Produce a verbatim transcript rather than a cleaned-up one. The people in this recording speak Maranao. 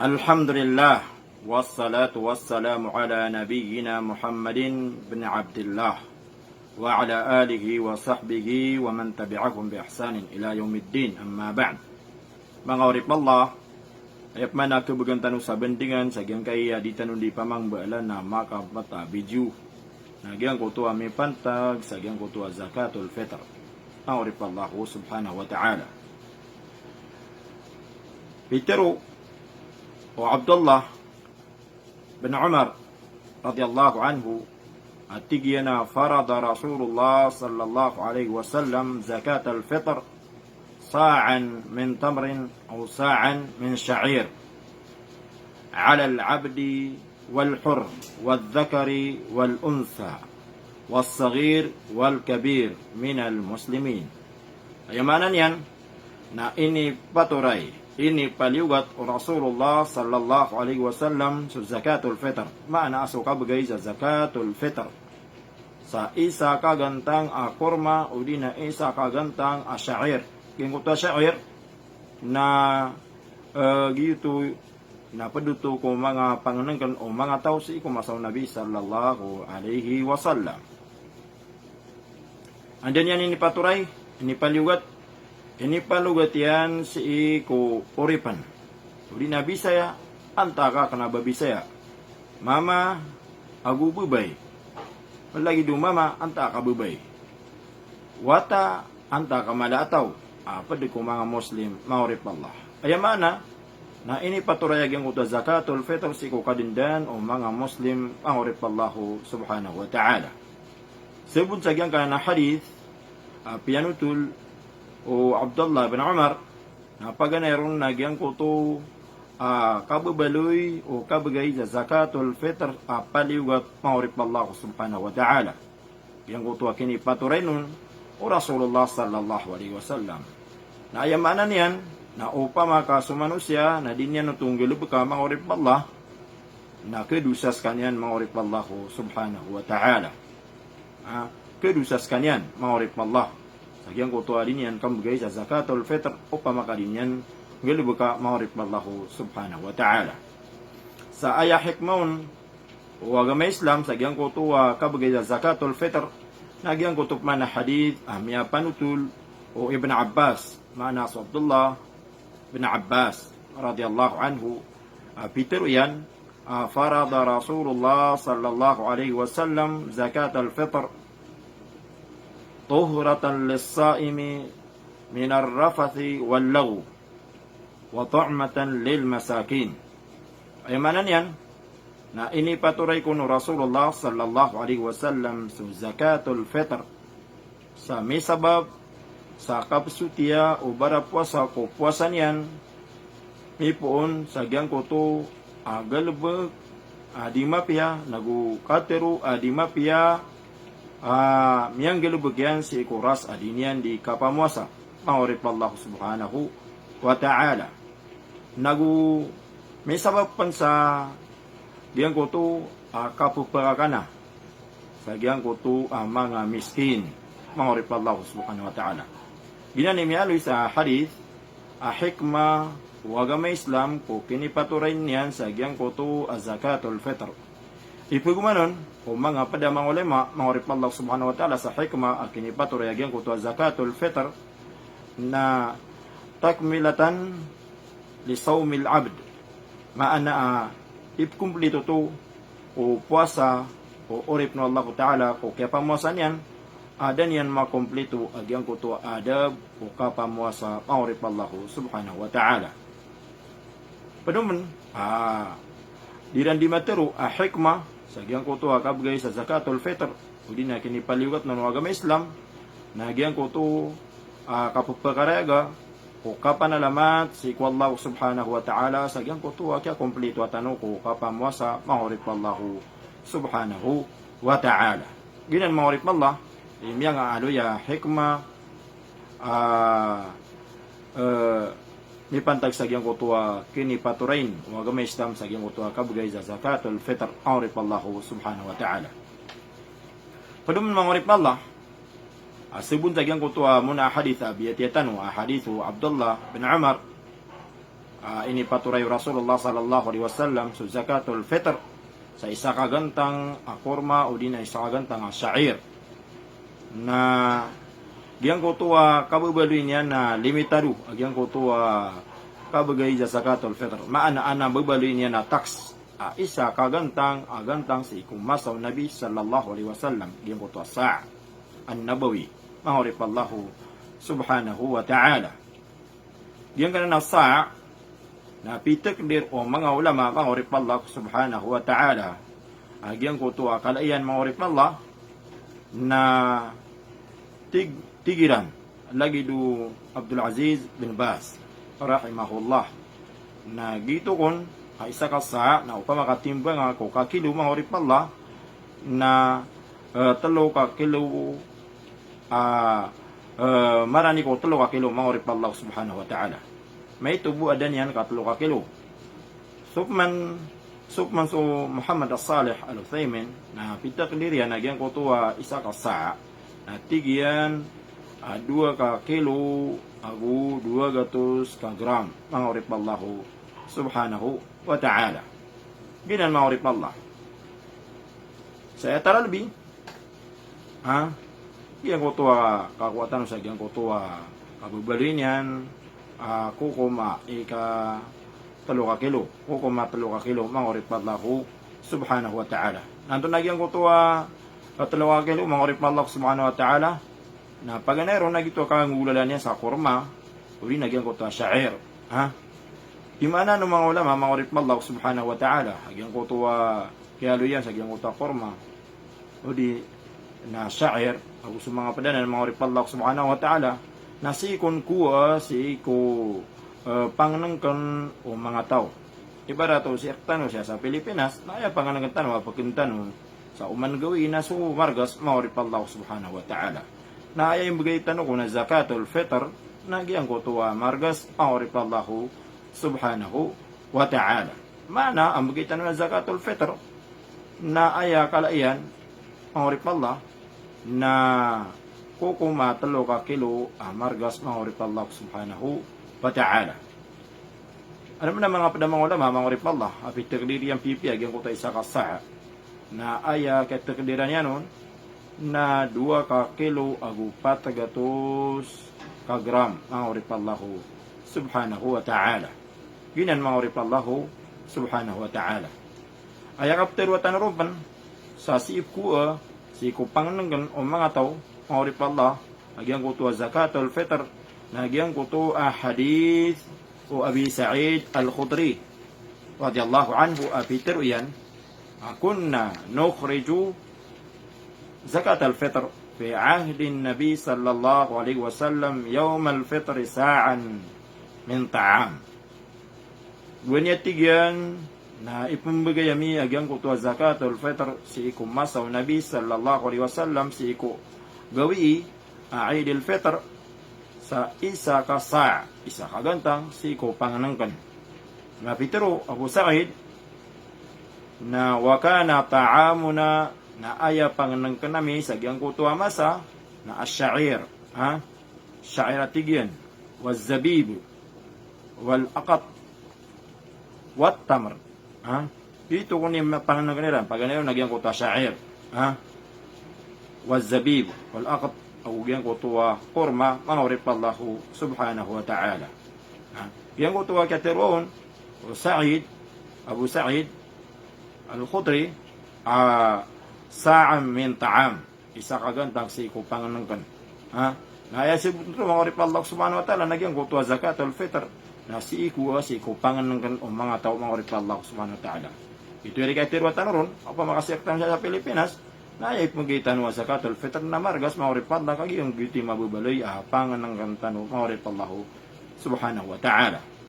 Alhamdulillah, wassalatu wassalamu ala nabiyyina Muhammadin bin Abdillah, wa ala alihi wa sahbihi wa man tabi'ahum bi ihsanin ila yawmiddin, amma ba'd. Manga oripn o Allah, aya pman a khabgan tano sa bandingan sa giyangkai a di tano di pamangbaala na makapat a video na giyangkoto a mipantag sa giyangkoto a zakatul fitr. Manga oripn o Allah subhanahu wa ta'ala. Pitharo o Abdullah bin Umar radiyallahu anhu a tig iyan a farada Rasulullah sallallahu alaihi wasallam zakatal fitr sa'an min tamrin aw sa'an min sha'ir ala al-abdi wal hurr wal dhakari wal untha was saghir wal kabir minal muslimin. Aya maana niyan na inipatoray, inipaliyogat o Rasulullah sallallahu alaihi wasallam so zakatul fitr. Maana a so kabgay sa zakatul fitr sa isa ka gantang a korma odi na isa ka gantang a sha'ir. Giyangkoto a sha'ir na, eh, giyoto na pd oto ko manga pangnngkn o manga taw sii ko masa o Nabi sallallahu alaihi wasallam. Anda niyan inipatoray, inipaliyogat, inipalogat iyan sii ko oripn odi na Bisaya antaa ka kna ba Bisaya, mama ago babay, lagid o mama antaa ka babay, wata antaa ka mala a taw, a pd ko manga Muslim, manga oripn o Allah. Aya maana na inipatoray a giyangkoto a zakatul fitr sii ko kadndaan o manga Muslim, manga oripn o Allah subhanahu wa ta'ala. Sabot sa giyangkanan a hadith a piyanotol o Abdullah bin Umar, na paganay ron na giyangkoto a kababaloy o kabgay sa zakatul fitr a paliyogat, manga oripn o Allah subhanahu wa ta'ala. Giyangkoto a kinipatoray on o Rasulullah sallallahu alaihi wasallam. Na aya maana niyan na opama ka so manosiya na di niyan oto nggalbka, manga oripn o Allah, na khadosa skaniyan, manga oripn o Allah subhanahu wa ta'ala. Ah, khadosa skaniyan, manga oripn o Allah, sa giyangkoto a di niyan kambgay sa zakatul fitr opama ka di niyan nggalbka, manga oripn o Allah subhanahu wa ta'ala. Sa aya hikmah on o agama Islam sa giyangkoto a kabgay sa zakatul fitr, na giyangkoto pman a hadith a miyapanotol o Ibn Abbas, maana so Abdullah bin Abbas radiyallahu anhu, a pitharo iyan a farada Rasulullah sallallahu alaihi wasallam zakatal fitr tuhratan lis-saimi minar rafathi wal laghw wa tu'matan lil masakin. Aya maana niyan na inipatoray kon o Rasulullah sallallahu alaihi wasallam so zakatul fitr sa misabap sa kapsotiya o barapowasa ko powasa niyan, mipoon sa giyangkoto a galbk a di mapiya, nago katharo a di mapiya, a miyanggalbk iyan sii ko oras a di niyan di kapamowasa, manga oripn o Allah subhanahu wa ta'ala. Nago misabap pn sa giyangkoto a kapphakakana sa giyangkoto a manga miskin, manga oripn o Allah subhanahu wa ta'ala. Giyanan i miyaaloy sa hadith a hikmah o agama Islam ko kinipatoray niyan sa giyangkoto a zakatul fitr. Ipgmanan o manga pd a manga ulama, manga oripn o Allah subhanahu wa ta'ala, sa hikmah a kinipatoray a giyangkoto a zakatul fitr na takmilatan li sawmil abd. Maana a ipkomplito oto o powasa o oripn o Allah ta'ala ko kiyapamowasa niyan, a da niyan makomplito a giyangkoto a adab o kapamowasa, manga oripn o Allah subhanahu wa ta'ala. Pd on, a, di iran di matharo a hikmah sa giyangkoto a kabgay sa zakatul fitr, odi na kinipaliyogat on o agama Islam, na giyangkoto a kapphakarayaga o kapanalamat sii ko Allah subhanahu wa ta'ala sa giyangkoto a kiyakomplitoa tano ko kapamowasa, manga oripn o Allah subhanahu wa ta'ala. Giyanan, manga oripn o Allah, i miyangaaloy a hikmah a, eh, mipantag sa giyangkoto a kinipatoray o agama Islam sa giyangkoto a kabgay sa zakatul fitr, manga oripn o Allah subhanahu wa ta'ala. Pd on, manga oripn o Allah, a sabot sa giyangkoto a mona a hadith a biyatiya tano, a hadith o Abdullah bin Umar ah, inipatoray o Rasulullah sallallahu alaihi wasallam so zakatul fitr sa isa ka gantang a korma odi na isa ka gantang a sha'ir. Na giyangkoto a kababaloy niyan na limitado a giyangkoto a kabagay sa zakatul fitr. Maana a babaloy niyan a tax a isa ka gantang a gantang sii ko masa o Nabi sallallahu alaihi wasallam, giyangkoto a sa' an-nabawi, manga oripn o Allah subhanahu wa ta'ala. Giyangkanan a sa' na pitakdir o manga ulama, manga oripn o Allah subhanahu wa ta'ala, a giyangkoto a kala iyan, manga oripn o Allah, na tig-, tig iran, lagid o Abdul Aziz bin Baz rahimahullah, na giyoto kon a isa ka sa' na opama ka timbanga ko kakilo, manga oripn o Allah, na, eh, tlo ka kilo, ah, eh, marani ko tlo ka kilo, manga oripn o Allah subhanahu wa ta'ala. Maito bo a da niyan ka tlo ka kilo. So pman, so pman so Muhammad Salih Al-Uthaymin, na pitakdir iyan a giyangkoto a isa ka sa' na tig iyan a dowa ka kilo ago dowa gatos ka gram, manga oripn o Allah subhanahu wa ta'ala. Giyanan, manga oripn o Allah. Sa aya taralbi, ha? Giyangkoto a kakowa tano sa giyangkoto a kababaloy niyan, ah, ko koma ika tlo ka kilo, ko koma tlo ka kilo, manga oripn o Allah subhanahu wa ta'ala. Na antonaa giyangkoto a tlo ka kilo, manga oripn o Allah subhanahu wa ta'ala? Na paganay ron na giyoto a kanggolalan iyan sa korma, odi na giyangkoto a sha'ir. Ha? Di maana o manga ulama, manga oripn o Allah subhanahu wa ta'ala, a giyangkoto a kiyaaloy iyan sa giyangkoto a korma, odi na sha'ir, ago so manga pd anan, manga oripn o Allah subhanahu wa ta'ala, na sii kon kowa sii ko, eh, pangnngkn o manga taw. Ibarat o sii rktano sii sa Pilipinas, na aya pangnngkn tano a pkn tano sa oman gawii na so margas, manga oripn o Allah subhanahu wa ta'ala. Na aya imbgay tano kon a zakatul fitr na giyangkoto a margas, manga oripn o Allah subhanahu wa ta'ala. Maana a mbgay tano a zakatul fitr na aya kala iyan, manga oripn o Allah, na ko koma tlo ka kilo a margas, manga oripn o Allah subhanahu wa ta'ala. Adn pn a manga pd a manga ulama, manga oripn o Allah, a pitakdir iyan pipiya giyangkoto a isa ka sa', na aya katakdiran iyan on na dowa ka kilo ago pat gatos ka gram, manga oripn o Allah subhanahu wa ta'ala. Giyanan, manga oripn o Allah subhanahu wa ta'ala. Aya kaptharoa tano ron pn sa sii kowa sii ko pangnngkn o manga taw, manga oripn o Allah, a giyangkoto a zakatul fitr, na giyangkoto a hadith o Abi Sa'id Al-Khudri radiyallahu anhu a pitharo iyan a, "Kunna nukhriju zakatal fitr fi ahdin Nabi sallallahu alaihi wasallam yawmal fitri sa'an min ta'am." Gowani a tig iyan na ipmbgay ami a giyangkoto a zakatul fitr sii ko masa o Nabi sallallahu alaihi wasallam sii ko gawii a Eid al-Fitr sa isa ka sa', isa ka gantang sii ko pangnngkn. Na pitharo o Abu Sa'id na, "Wa kana ta'amuna," na aya pangnngkn ami sa giyangkoto a masa na ash-sha'ir, ha? Sha'ir a tig iyan, "Waz-zabib, wal-aqt, wat-tamr." Ha? Ito kon i pangnngkn iran, paganay ron na giyangkoto a sha'ir. Ha? Waz-zabib, wal-aqt, ago giyangkoto a korma, manga oripn o Allah subhanahu wa ta'ala. Ha? Giyangkoto a kiyatharoa on o Sa'id, Abu Sa'id Al-Khudri, a, "sa'an min ta'am." Isa ka gantang sii ko pangnngkn. Ha? Na aya sabot ron, manga oripn o Allah subhanahu wa ta'ala, na giyangkoto a zakatul fitr na sii kowa sii ko pangnngkn o manga taw, manga oripn o Allah subhanahu wa ta'ala. Ito i kiyatharoa tano ron, opama ka sii rktano sa Pilipinas, na aya ipmbgay tano a zakatul fitr na margas, manga oripn o Allah, ka giyangkoto i mababaloy a pangnngkn tano, manga oripn o Allah subhanahu wa ta'ala.